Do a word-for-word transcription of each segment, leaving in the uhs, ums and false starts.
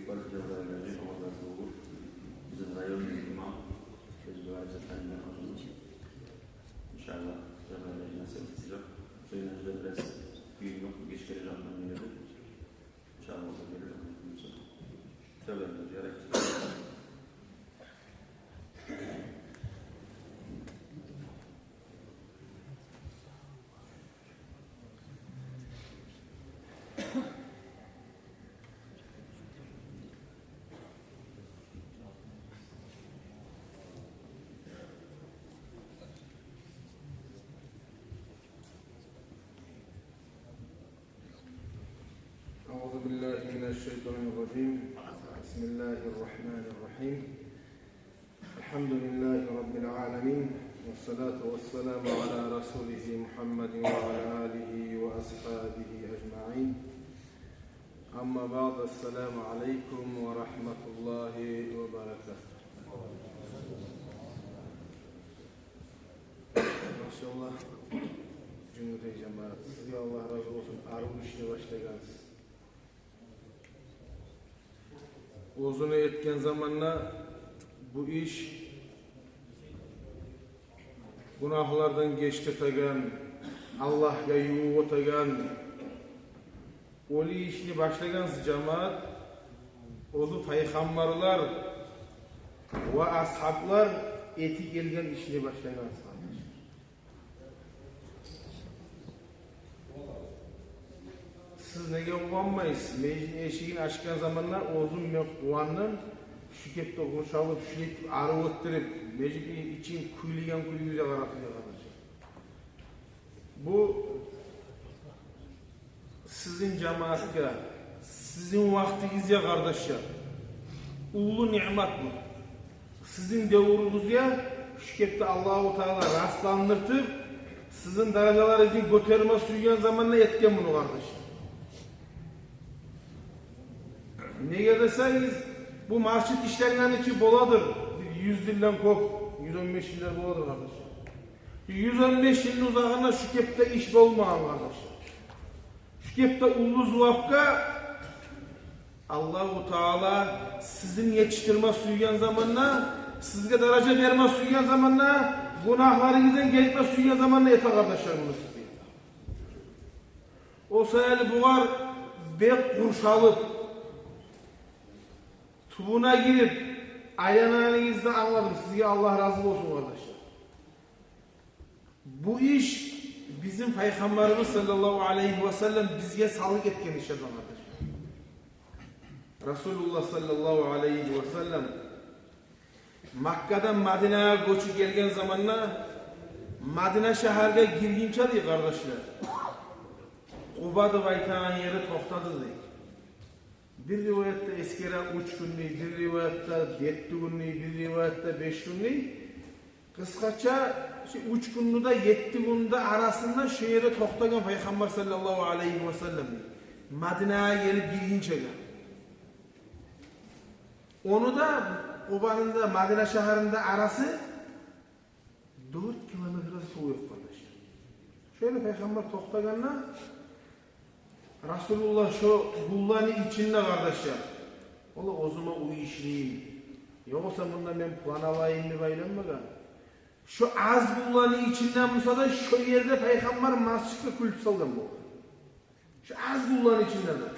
Бизин районну имам, биз бу арада танымайбыз. Иншаллагь, Жабраил насип этежек. Шо ерде бираз кюйню гечгережекмен деп. Иншаллагь, Жабраил насип этсе. Жабраил, ярай. أعوذ بالله من الشيطان الرجيم. بسم الله الرحمن الرحيم. الحمد لله رب العالمين، والصلاة والسلام على رسوله محمد وعلى آله وأصحابه أجمعين. أما بعد، السلام عليكم ورحمة الله وبركاته. Машаллагь, Жюнгютей жамаат, сизге Аллагь рази болсун, арив ишни башлагъансыз. Оьзюню этген заманда бу иш гюнагьлардан гечдиртеген, Аллагьгъа ювукъ этеген, оьлю ишни башлагъансыз, жамаат. Оьзю пайхаммарлар ва асгьаблар этип гелген ишни башлагъансыз, къардашлар. Сиз неге къуванмайсыз? Межитни эшигин ачгъан заманда оьзюм мен къувандым. Шу кепде къуршалып, шулай этип, арив этдирип, межитни ичин кюйлейген кююгюзге къарап, къардашлар. Бу сизин жамаатгъа, сизин вакътигизге, къардашлар, уллу ниъмат бу. Сизин девюрюгюзге шу кепде Аллагьу Таала расландыртып, сизин даражаларыгъызны гётерме сюйген заманда этген муну, къардашлар. Неге десегиз, бу межит ишленнгени чи боладыр бир юз йылдан кёп, юз он беш йыллар боладыр, къардашлар. Юз он беш йылны узагъында шу кепде иш болмагъан, къардашлар. Шу кепде уллу зувапгъа Аллагьу Таала сизин етишдирме сюйген заманда, сизге даража берме сюйген заманда, гюнагьларыгъыздан гелтме сюйген заманда эте, къардашлар, муну сизге. О саялы бугъар бек къуршалып, тюбюне гирип айланагъаныгъызны англадым. Сизге Аллагь рази болсун, къардашлар. Бу иш бизин Пайхаммарыбыз саллаллагьу алайгьи ва саллам бизге салып гетген ишлерден, къардашлар. Расулуллагь саллаллагьу алайгьи ва саллам Маккадан Мадинагъа гёчюп гелген заманда, Мадина шагьаргъа гиргинче дей, къардашлар, Къуба деп айтагъан ерде токътады дей. Бир риваятда эсгере уьч гюн дей, бир риваятда етти гюн дей, бир риваятда беш гюн дей. Къысгъача, шу уьч гюнню де, етти гюнню де арасында шу ерде токътагъан Пайхаммар саллаллагьу алайгьи ва саллам дей, Мадинагъа гелип гиргинчеге. Ону да, Къубаны да Мадина шагьарыны да арасы дёрт километрден тюгюл ёкъ, къардашлар. Шолай Пайхаммар токътагъанда, Расулуллагь шо гюнлени ичинде, къардашлар, валлагь, оьзюме уьй ишлейим, ёгъесе мунда мен план алайым деп айланмагъан. Шо аз гюнлени ичинде буса да шо ерде Пайхаммар межитге кюлчю салгъан болгъан. Шо аз гюнлени ичинде де.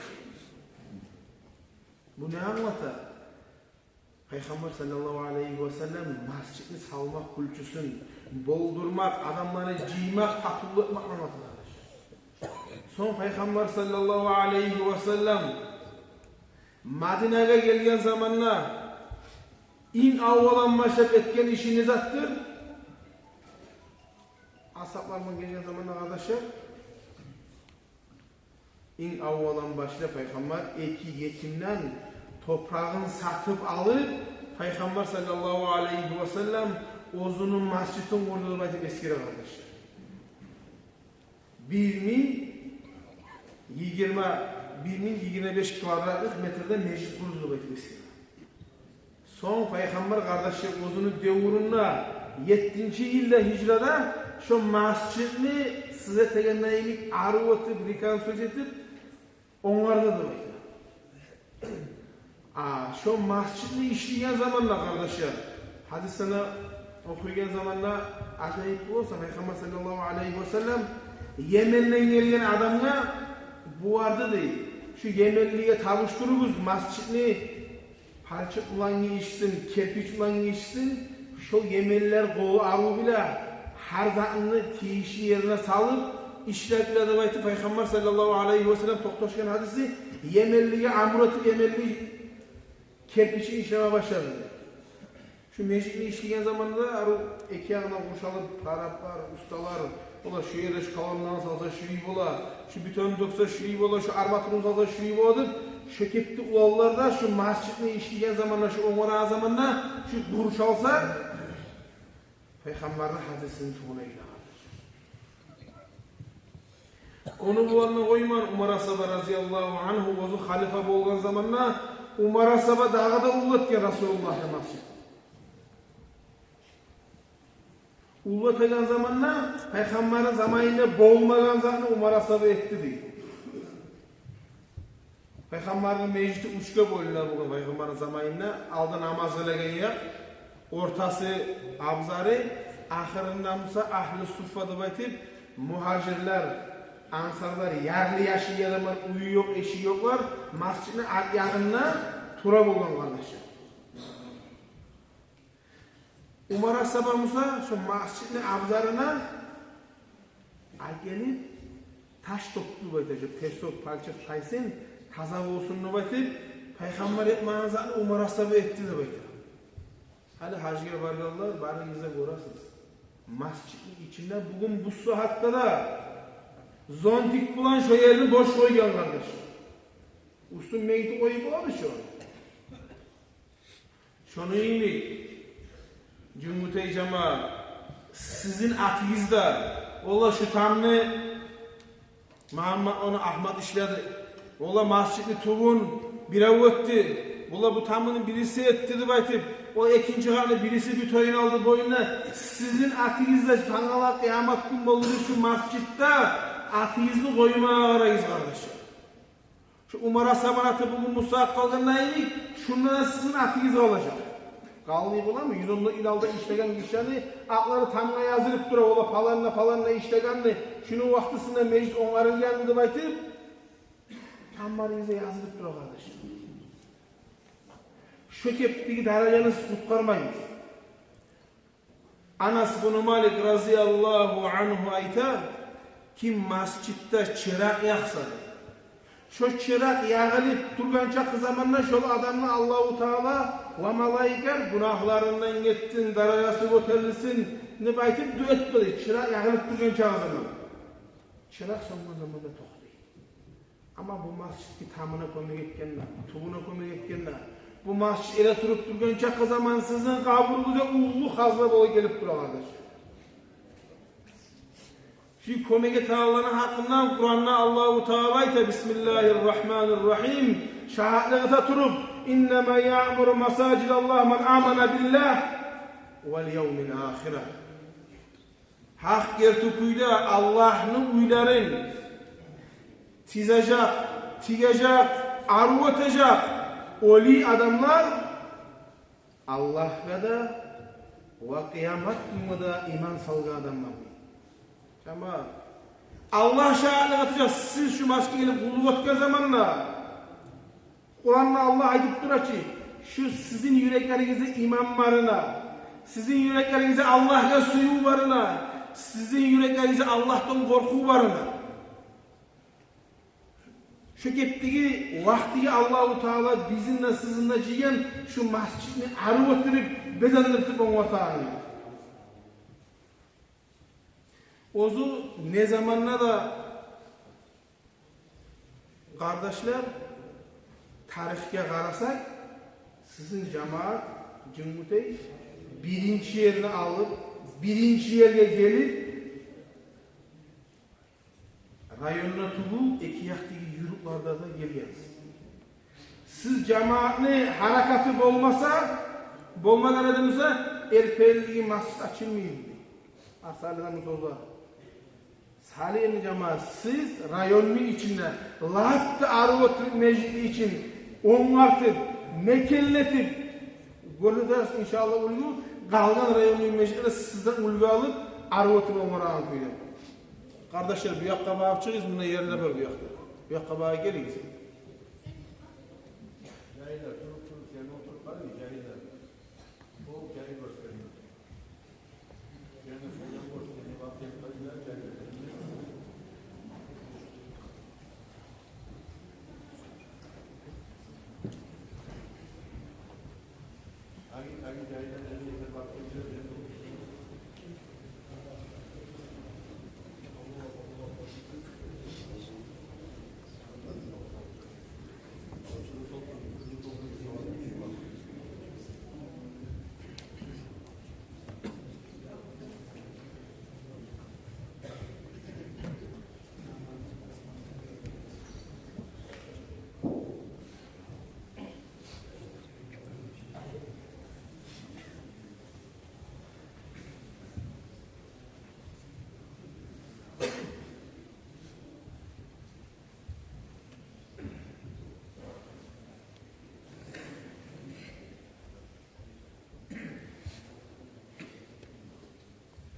Бу не англата? Пайхаммар саллаллагьу алайгьи ва саллам межитни салмакъ кюлчюсюн, болдурмакъ, адамланы жыймакъ, татывлу этмекни англата, къардашлар. Сонг Пайхаммар саллаллагьу алайгьи ва саллам Мадинагъа гелген заманда инг аввалдан башлап этген иши не затдыр? Асгьаблар булан гелген заманда, къардашлар, инг аввалдан башлап Пайхаммар эки етимден топурагъын сатып алып, Пайхаммар саллаллагьу алайгьи ва саллам оьзюню межитин къурду деп айтып эсгере, къардашлар. Бир минг йигирма, бир минг йигирма беш квадрат метрде межит къурду деп айтып эсгере. Сонг Пайхаммар, къардашлар, оьзюню девюрюнде, еттинчи йылда гьижрада, шо межитни сиз этегендей йимик арив этип, реконструкция этип, онгарды деп айта. А шо масжидни ишлейген заманда, къардашлар, гьадислени охуйгъан заманда ажайып боласан, Пайхаммар саллаллагьу алайгьи васаллам, Йеменден гелген адамгъа буюрду дей: «Шу йеменлиге тапшуругъуз масжидни, палчыкъ булан гийишсин, керпич булан гийишсин, шо йеменлер къолу арив биле, гьар затны тийишли ерине салып ишлеп биле», — деп айтып, Пайхаммар саллаллагьу алайгьи васаллам токъташгъан гьадиси, йеменлиге амру этип, йеменли керпични ишлеме башлады. Шу межитни ишлейген заманда арив эки ягъына къуршалып, арабылар, усталар, олар шу ерде шу колоннаны салса шулай бола, шу бетонну тёксе шулай бола, шу арматураны салса шулай бола деп, шо кепде уланлар да шу масжидни ишлейген заманда, шу онгарагъан заманда шу къуршалса, Пайхаммарны гьадисини тюбюне геле. Ону булан да къоймай, Умар асгьаба разияллагьу ангьу оьзю халифа болгъан заманда, Умар асгьаба дагъы да уллу этген Расулуллагьны масжидин. Уллу этеген заманда Пайхаммарны заманында болмагъан затны Умар асгьаба этди дей. Пайхаммарны межити уьчге бёлюне болгъан Пайхаммарны заманында: алды намаз къылагъан якъ, ортасы абзары, ахырында буса агьлу суффа деп айтып, мугьажирлер, ансарлар, ярлы-яшыл адамлар, уьюю ёкъ, эшиги ёкълар масжидни арт ягъында тура болгъан, къардашлар. Умар асгьаба буса шо масжидни абзарына алып гелип таш тёкдю деп айта, шо песок, палчыкъ тайсын, таза болсун деп айтып, Пайхаммар этмеген затны Умар асгьаба этди деп айта. Гьали гьажгъа баргъанлар барыгъыз да гёресиз, масжидни ичинде бугюн бу сагьатда да зонтик булан шо ерни бош къойгъан, къардашлар. Уьстюн мегити къоюп боламы шо? Шону йимик, Жюнгютей жамаат, сизин атыгъыз да, валлагь, шу тамны, Магьаммат ону, Агьмат ишледи, валлагь, масжидни тюбюн бирев этди, валлагь, бу тамны бириси этди деп айтып, о экинчи къатны бириси бютюнюн алды бойнуна. Сизин атыгъыз да, тангала къыямат гюн болур шу масжидде атыгъызны къоймагъа къарайгъыз, къардашлар. Шу Умар асгьабаны аты бугюн бу сагьат къалгъанда йимик, шунда да сизин атыгъыз къалажакъ. Къалмай боламы? Юз он йыл алда ишлеген гишини атлары тамгъа язылып тура, валлагь, палан да, палан да ишлегенни, шуну вакътисинде межит онгарылгъанны деп айтып, тамларыгъызда язылып тура, къардаш. Шо кепдеги даражаны сиз къутгъармайсыз. Анас бну Малик разияллагьу ангьу айта: ким масжидде чыракъ якъса, шо чыракъ ягъылып тургъан чакъы заманда шол адамны Аллагьу Таала ва малайиклер гюнагьларындан гетсин, даражасы гётерилсин деп айтып дуа этмеди, чыракъ ягъылып тургъан чакъы заманда. Чыракъ сёнген заманда токътай. Амма бу масжидни тамына кёмек этгенде, тюбюне кёмек этгенде, бу масжид эретуруп тургъан чакъы заман сизин къабургъузгъа уллу хазна болуп гелип тура, къардаш. Шу кёмек этегенлени гьакъындан Къуранда Аллагьу Таала айта: бисмиллагьир рагьманир рагьим. Шагьатлыкъ эте туруп: иннама яъмуру масажидаллагь ман амана биллагь вал явмил ахир. Гьакъ герти кюйде Аллагьны уьйлерин тизежек, тигежек, арив этежек оьлю адамлар Аллагьгъа да ва къыямат гюнге де иман салгъан адамлар. Жамаат, Аллагь шагьатлыкъ этежек, сиз шу масжидге гелип къуллукъ этген заманда, Къуранда Аллагь айтып тура чы, шу сизин юреклеригизде иман барына, сизин юреклеригизде Аллагьгъа сююв барына, сизин юреклеригизде Аллагьдан къоркъув барына. Шо кепдеги вакътиге Аллагьу Таала бизин де, сизин де жыйгъан шу масжидни арив этдирип, безендирип онгаргъан. Оьзю не заманда да, къардашлар, тарихге къарасакъ, сизин жамаат Жюнгютей биринчи ерни алып, биринчи ерге гелип, районда тюгюл, эки якъдагъы юртларда да гелгенсиз. Сиз жамаатны гьаракаты болмаса, болмагъан эди буса, Эрпелидеги масжид ачылмай эди. Асалидан соза. Салимни жамаат, сиз районну ичинде лап да арив этдирип, межитни ичин онгартып, мекенлетип гёрсетерсиз, иншааллагь, уьлгю. Къалгъан районну межитлери сизден уьлгю алып, арив оьтюп онгарагъан кюйде. Къардашлар, бу якъгъа багъып чыгъыгъыз, мунда ерлер бар бу якъда. Бу якъгъа багъып гелигиз. Жагьиллер, туруп, туруп, ерге олтуруп къарайыкъ, жагьиллер. Ол жагьил башгъа.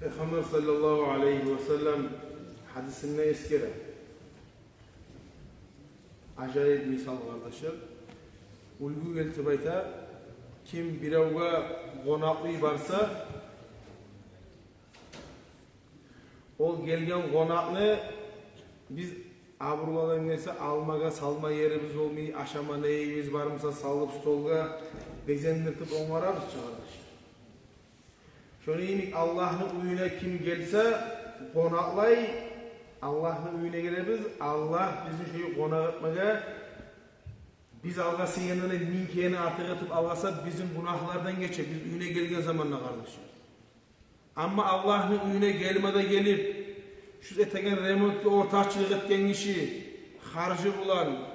Пайхаммар саллаллагьу алайгьи ва саллам гьадисинде эсгере. Ажайып мисал, къардашлар. Уьлгю гелтирип айта, ким биревге къонакълы барса, ол гелген къонакъны биз абурлу адам гелсе, алмагъа салма ерибиз болмай, ашама нейибиз бар буса салып столгъа безендиртип онгарабыз чы, къардашлар. Шону йимик Аллагьны уьюне ким гелсе, къонакълай, Аллагьны уьюне гелебиз, Аллагь бизин шо къонакъ этмеге, биз алгъа сыйгъандан минг керен артыкъ этип алгъа салып, бизин гюнагьлардан гече, биз уьюне гелген заманда, къардашлар. Амма Аллагьны уьюне гелме де гелип, шу этеген ремонтгъа ортакъчылыкъ этген гиши, харжы булан,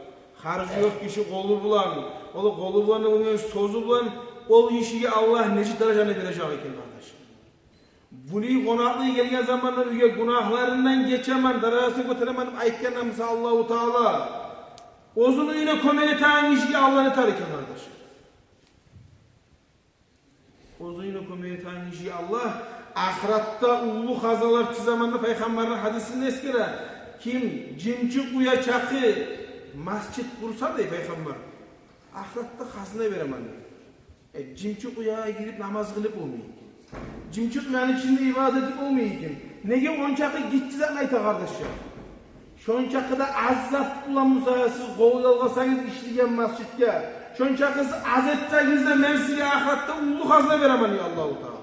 харжы ёкъ гиши къолу булан, ол къолу булан, ону сёзю булан, ол гишиге Аллагь нечик даражаны бережек экен, къардаш? Булай къонакълы гелген заманда уьйге, гюнагьларындан гечемен, даражасын гётеремен деп айтгъанда буса Аллагьу Таала, оьзюню уьюне кёмек этеген гишиге Аллагь не этер экен, къардаш? Оьзюне кёмек этеген гишиге Аллагь ахыратда уллу хазналар тизеген заманда, Пайхаммарны гьадисинде эсгере, ким жымчыкъ уя чакъы масжит къурса, дей Пайхаммар, ахыратда хазна беремен, дей. Э, жымчыкъ уягъа гирип намаз къылып болмай экен. Жымчыкъ уяны ичинде ибадат этип болмай экен. Неге ончакъы гиччи затны айта, къардашлар? Шончакъы да аз зат булан буса сиз къол алгъасагъыз ишлеген масжитге, шончакъы сиз аз этсегиз де, мен сизге ахыратда уллу хазна беремен, дей Аллагьу Таала.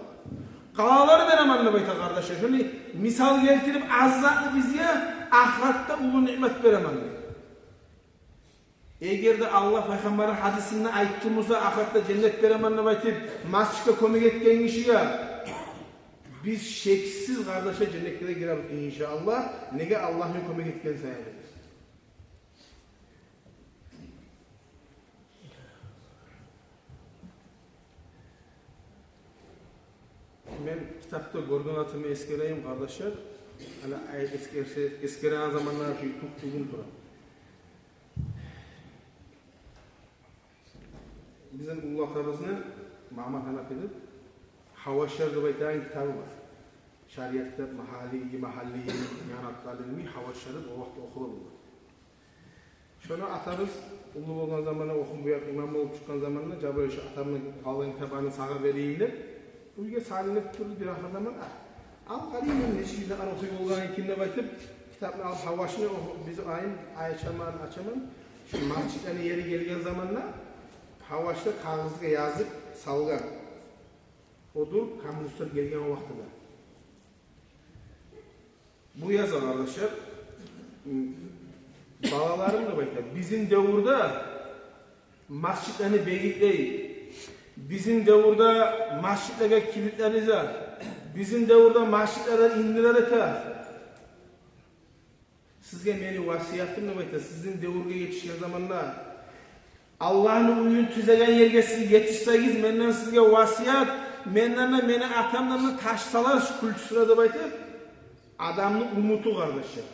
Къалалар беремен деп айта, къардашлар. Шону мисал гелтирип, аз затны бизге ахыратда уллу ниъмат беремен, дей. Эгер де Аллагь Пайхаммарны гьадисинде айтды буса, ахыратда женнет беремен деп айтып, масжитге кёмек этген гишиге, биз шексиз, къардашлар, женнетге де гиребиз, иншааллагь. Неге? Аллагьны кёмек этген саялы. Мен китапда гёрген затымны эсгерейим, къардашлар. Гьали ай-, эсгерсе-, эсгереген заманда шу тюгюн тура. Бизин уллу атабызны Магьаммат Гьанафи деп «Гьавашлар» деп айтагъан китабы бар. Шариатда магьалли, магьалли, янат алимни «Гьавашлар» деп о вакътиде охула болгъан. Шону атабыз уллу болгъан заманда, охуп, бу якъ имам болуп чыкъгъан заманда, жабай, шу атамны къалгъан китапларын сагъа берейим деп, уьйге салынып турду. Бир ахыр заман, а, ал къарайым, мен нече йылдан охуй болгъан экен деп айтып, китапны алып, «Гьавашны» охуп, биз айын ачаман, ачаман. Шу масжитлени ери гелген заманда, «Гьавашны» кагъызгъа язып салгъан. О дюр коммунистлер гелген вакътида. Бу яза, къардашлар, м, балаларым деп айта, бизин девюрде масжитлени бегитлей, бизин девюрде масжитлеге килитлер яза, бизин девюрде масжитлерден индирер эте. Сизге мени васиятым деп айта, сизин девюрге етишген заманда, Аллагьны уьюн тизеген ерге сиз етишсегиз, менден сизге васият, менден де, мени атамдан да таш саларсыз кюлчюсюне деп айта. Адамны умуту, къардашлар.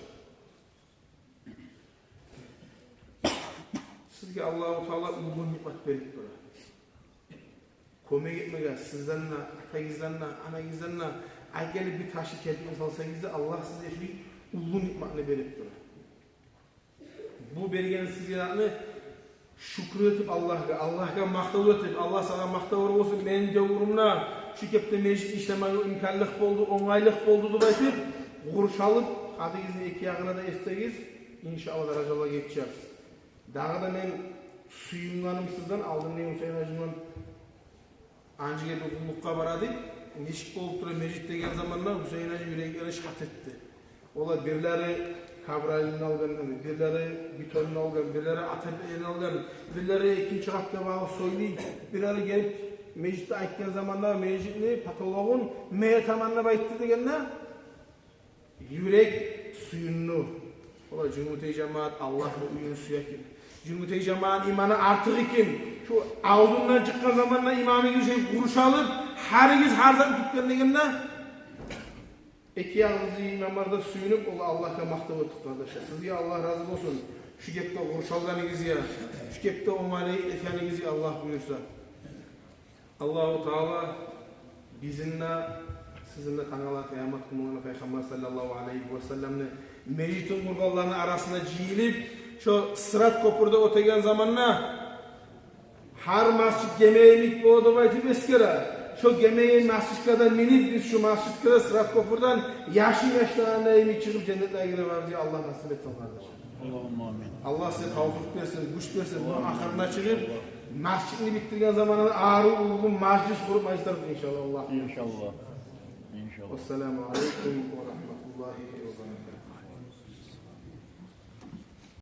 Сиз Сизге Аллагьу Таала уллу ниъмат берип тура. Кёмек этмеге сизден де, атагъыздан да, анагъыздан да, агьлю бир ташны кертине салсагъыз да, Аллагь сизге шу уллу ниъматны берип тура. Бу берген сизге затны шюкюр этип Аллагьгъа, Аллагьгъа макътав этип, Аллагь сагъа макътавлар болсун, мени девюрюмде шу кепде межит ишлемеге имканлыкъ болду, онгайлыкъ болду деп айтып, къуршалып, къатыгъызны эки ягъына да этсегиз, иншааллагь, даражалагъа етишерсиз. Дагъы да мен сююнгеним сизден, алдын мен Гьусейн гьажиман Анжиге бир къуллукъгъа бара эдик. Нечик болуп тура межит деген заманда Гьусейн гьажи юреклени шат этди. Олар бирлери ковролин алгъан, бирлери бетонну алгъан, бирлери АТП-ни алгъан, бирлери экинчи къатгъа багъып сёйлей, бирлери гелип межитде айтгъан заманда межитни потологун мен этемен деп айтды дегенде, юрек сююндю. Олар Жюнгютей жамаат Аллагьны уьюн сюе экен. Жюнгютей жамаатны иманы артыкъ экен. Шу авзундан чыкъгъан заманда имамыгъыз шей къуршалып, гьаригиз гьар затны тутгъан дегенде, эки ягъыбыз имамлар да сююнюп, олар Аллагьгъа макътав этди, къардашлар. Сизге Аллагь рази болсун. Шу кепде къуршалгъаныгъызгъа, шу кепде онгайлы этгенигизге Аллагь буюрса. Аллагьу Таала бизин де, сизин де тангала къыямат гюн болгъанда Пайхаммар саллаллагьу алайгьи ва салламны межитин къургъанланы арасына жыйылып, шо Сырат кёпюрде оьтеген заманда, гьар межит геме йимик бола деп айтып эсгере. Шо геме йимик межитге де минип, биз шу межитге де Сырат кёпюрден яшыл машинаны йимик чыгъып, женнетлеге гире барабыз, я Аллагь, насип этсин, къардаш. Аллагьумма амин. Аллагь сизге тавфикъ берсин, гюч берсин. Муну ахырына чыгъып, межитни битдирген заманда арив уллу мажлис къуруп, мажлис этейик, иншааллагь. Аллагь. Иншааллагь. Иншааллагь. Вассаламу алайкум ва рагьматуллагьи ва баракатугь.